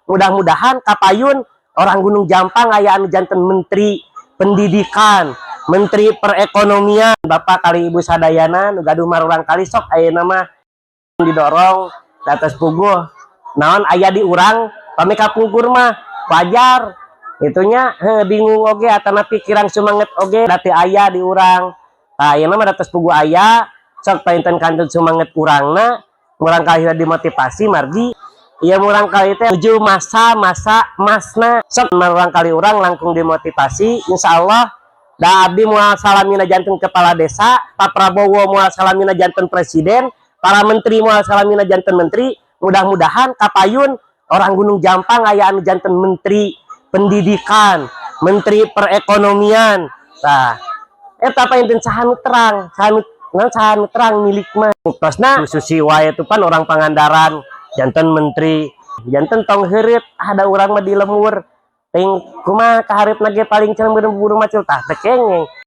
Mudah-mudahan kapayun orang Gunung Jampang aya anu janten menteri pendidikan, menteri perekonomian. Bapak kalih Ibu sadayana nu gaduh marulang kali, sok ayeuna mah didorong di atas puguh naon aya di urang. Pami kapungkur mah wajar itunya he, bingung oge atanapi kirang sumanget oge dati aya di urang. Nah, ayeuna mah atas puguh aya, sok panginten kantun sumanget urangna murang kali dimotivasi, margi iya murang kali teh menuju masa-masa masna. Sok murang kali urang langkung dimotivasi, insyaallah da abdi moal salamina janten kepala desa, Pak Prabowo moal salamina janten presiden, para menteri moal salamina janten menteri. Mudah-mudahan kapayun orang Gunung Jampang aya anu janten menteri pendidikan, menteri perekonomian. Nah, eta panginten saha nu terang, saha nu naon, saha nu terang milik mah. Buktosna Susi wae itu pan orang Pangandaran janten menteri. Janten tong heureut ada urang mah di lembur. Ting kumaha kaharepna ge paling cenah burung macul tah teu kenging.